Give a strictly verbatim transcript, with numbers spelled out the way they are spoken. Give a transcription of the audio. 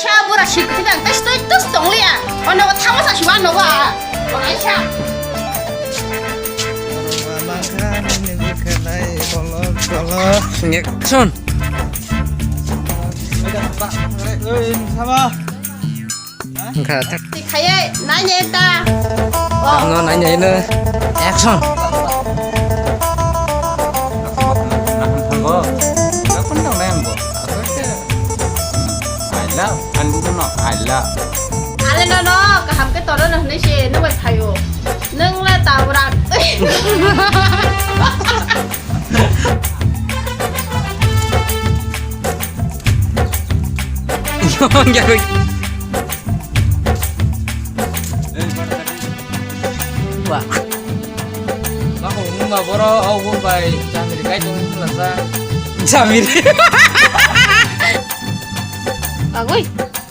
Sa bura sikti dang, tes tes tes tong liya. Ono thawa sa siwa no wa. Orai sa. Action. Wngkha thak. Ti khaye, nai ne ta. Oh. No, nai ne no. Action. Thango. Thango. Thango. I love, ang buku no, I love. Ale no no, kaham ke toro no hwnwi se, nung bai phaio. Nung le tabrak. Wah. Ako nunga boro, au bo bai, jamiri kai tong nunga sa. Jamiri. Agoi.